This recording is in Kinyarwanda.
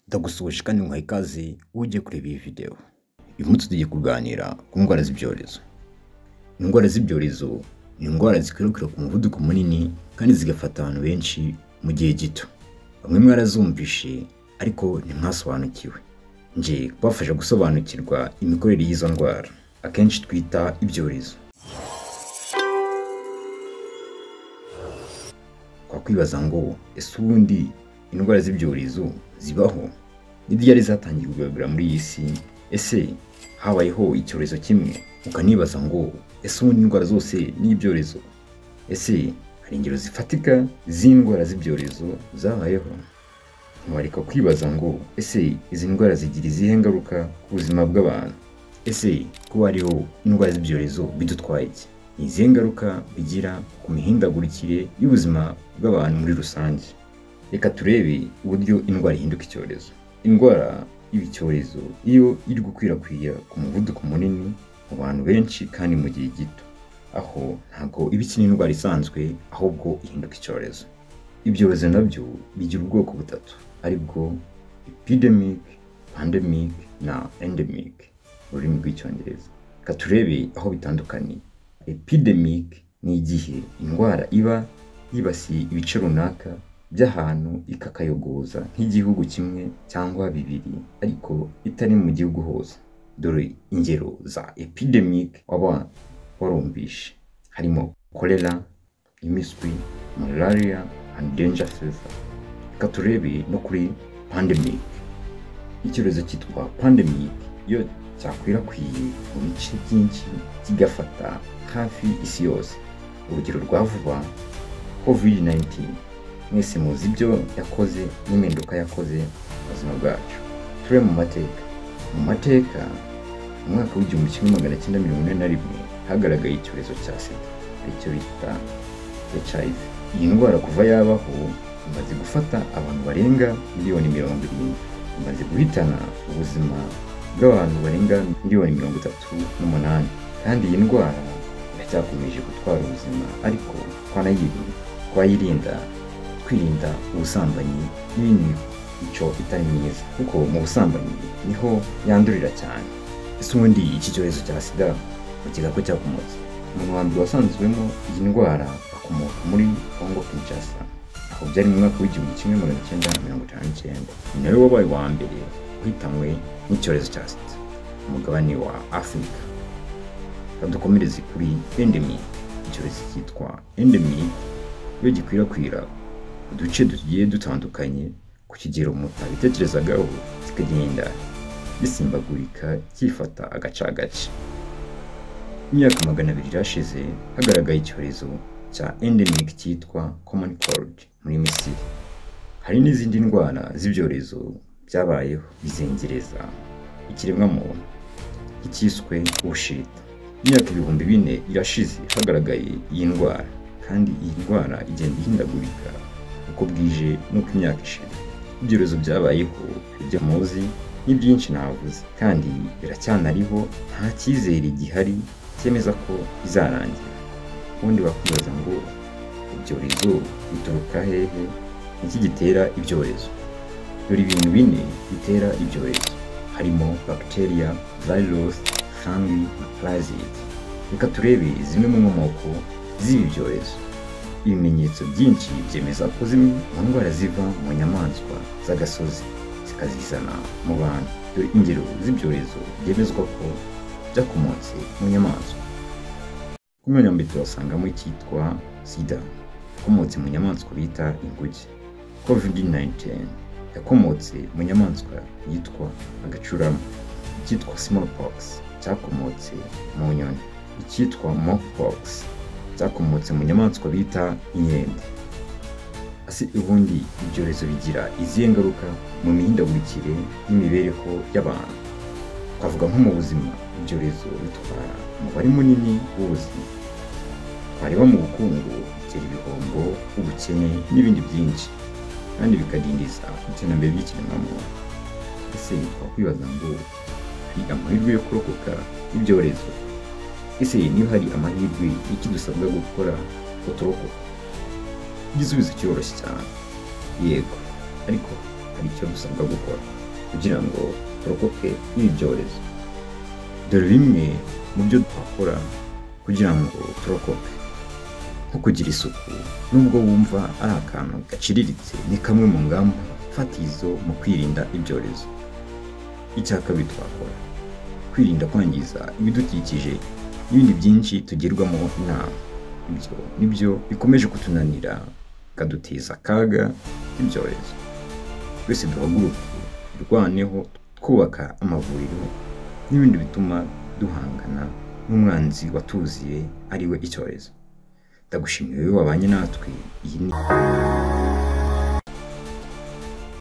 Ndagusuhuje kandi nguhaye ikaze ugiye kureba iyi video. Uyu munsi tugiye kuganira ku ndwara z'ibyorezo. Indwara z'ibyorezo ni indwara zikwirakwira ku muvuduko munini kandi zigafata abantu benshi mu gihe gito. Bamwe mwarazumvishe ariko ntimwasobanukiwe. Nje kubafasha gusobanukirwa imikorere y'izo ndwara, akenshi twita ibyorezo. Twakwibaza ngo ese ubundi indwara z'ibyorezo zibaho? Ni ryari zatangiye kugaragara muri iyi si? Ese habayeho icyorezo kimwe? Ukanibaza ngo ese ubundi indwara zose ni ibyorezo? Ese hari ingero zifatika z'indwara z'ibyorezo zabayeho? Ntiwareka kwibaza ngo ese izi ndwara zigira izihe ngaruka ku buzima bw'abantu? Ese kuba hariho indwara z'ibyorezo bidutwaye iki? Ni izihe ngaruka bigira ku mihindagurikire y'ubuzima bw'abantu muri rusange? Reka turebe uburyo indwara ihinduka icyorezo. Indwara y'icyorezo iyo iri gukwirakwira ku muvuduko munini mu bantu benshi kandi mu gihe gito, aho ntabwo iba ikiri indwara isanzwe ahubwo ihinduka icyorezo. Ibyorezo nabyo bigira ubwoko butatu, aribwo epidemic, pandemic na endemic mu rurimi rw'Icyongereza. Reka turebe aho bitandukaniye. Epidemic ni igihe indwara iba yibasiye ibice runaka by'ahantu ikakayogoza nk'igihugu kimwe cyangwa bibiri ariko itari mu gihugu hose. Dore ingero za epidemic waba warumvishe, harimo cholera, impiswi, malaria and danger fever. Reka turebe no kuri pandemic. Icyorezo cyitwa pandemic iyo cyakwirakwiye mu bice byinshi kigafata hafi isi yose. Urugero rwa vuba, COVID-19. Mwese muzi ibyo yakoze n'impinduka yakoze mu buzima bwacu. Turebe mu mateka. Mu mateka, mu mwaka w'1941 hagaragaye icyorezo cya SIDA, aricyo bita HIV. Iyi ndwara kuva yabaho imaze gufata abantu barenga miliyoni 70, imaze guhitana ubuzima bw'abantu barenga miliyoni 38, kandi iyi ndwara iracyakomeje gutwara ubuzima, ariko twayirinda twirinda ubusambanyi n'ibindi mico itari myiza, kuko mu busambanyi niho yandurira cyane. Ese ubundi iki cyorezo cya SIDA bakeka ko cyakomotse? Umuntu wa mbere wasanzwemo iyi ndwara akomoka muri Congo Kinshasa, aho byari mu mwaka w'1959. Ni nawe wabaye uwa mbere uhitanwe n'icyorezo cya SIDA mu mugabane wa Afurika. Dukomereze kuri endemic. Icyorezo cyitwa endemic iyo gikwirakwira uduce tugiye dutandukanye ku kigero mutabitekerezagaho, kikagenda gisimbagurika cyifata agace agace. Imyaka 200 irashize hagaragaye icyorezo cya endemic cyitwa common cold muri Misiri. Hari n'izindi ndwara z'ibyorezo byabayeho bizengereza ikiremwamuntu nk'icyiswe ubushita. Imyaka 4000 irashize hagaragaye iyi ndwara, kandi iyi ndwara igenda ihindagurika uko bwije n'uko imyaka ishira. Ibyorezo byabayeho ibyo muzi ni byinshi navuze, kandi biracyanariho, nta cyizere gihari cyemeza ko bizarangira. Ubundi bakwibaza ngo ibyorezo bituruka hehe? Iki gitera ibyorezo? Dore ibintu bine bitera ibyorezo, harimo bacteria, virus, fungi na parasite. Reka turebe zimwe mu nkomoko z'ibi byorezo. Ibimenyetso byinshi byemeza ko zimwe mu ndwara ziva mu nyamaswa z'agasozi zikazizana mu bantu. Dore ingero z'ibyorezo byemezwa ko byakomotse mu nyamaswa. Ku mwanya wa mbere turasangamo icyitwa SIDA, yakomotse mu nyamaswa bita inguge. COVID-19 yakomotse mu nyamaswa yitwa agacurama. Icyitwa smallpox cyakomotse mu nyoni. Icyitwa monkeypox cyakomotse mu nyamaswa bita inkende. Ese ubundi ibyorezo bigira izihe ngaruka mu mihindagurikire y'imibereho y'abantu? Twavuga nko mu buzima, ibyorezo bitwara umubare munini w'ubuzima. Twareba mu bukungu, bitera ibihombo, ubukene n'ibindi byinshi, kandi bikadindiza iterambere ry'ikiremwamuntu. Ese twakwibaza ngo hari amahirwe yo kurokoka ibyorezo? Ese niba hari amahirwe, iki dusabwa gukora ngo turokoke? Igisubizo kiroroshye cyane, yego, ariko Hari icyo dusabwa gukora kugira ngo turokoke ibi byorezo. Dore bimwe mu byo twakora kugira ngo turokoke: nko kugira isuku. Nubwo wumva ari akantu gaciriritse, ni kamwe mu ngamba fatizo mu kwirinda ibyorezo. Icya kabiri twakora, kwirinda kwangiza ibidukikije n'ibindi byinshi tugirwamo inama. Ibyo nibyo bikomeje kutunanira, bikaduteza akaga k'ibyorezo. Twese duhaguruke turwaneho, twubaka amavuriro n'ibindi bituma duhangana n'umwanzi watuziye, ari we icyorezo. Ndagushimiye wowe wabanye natwe. Iyi ni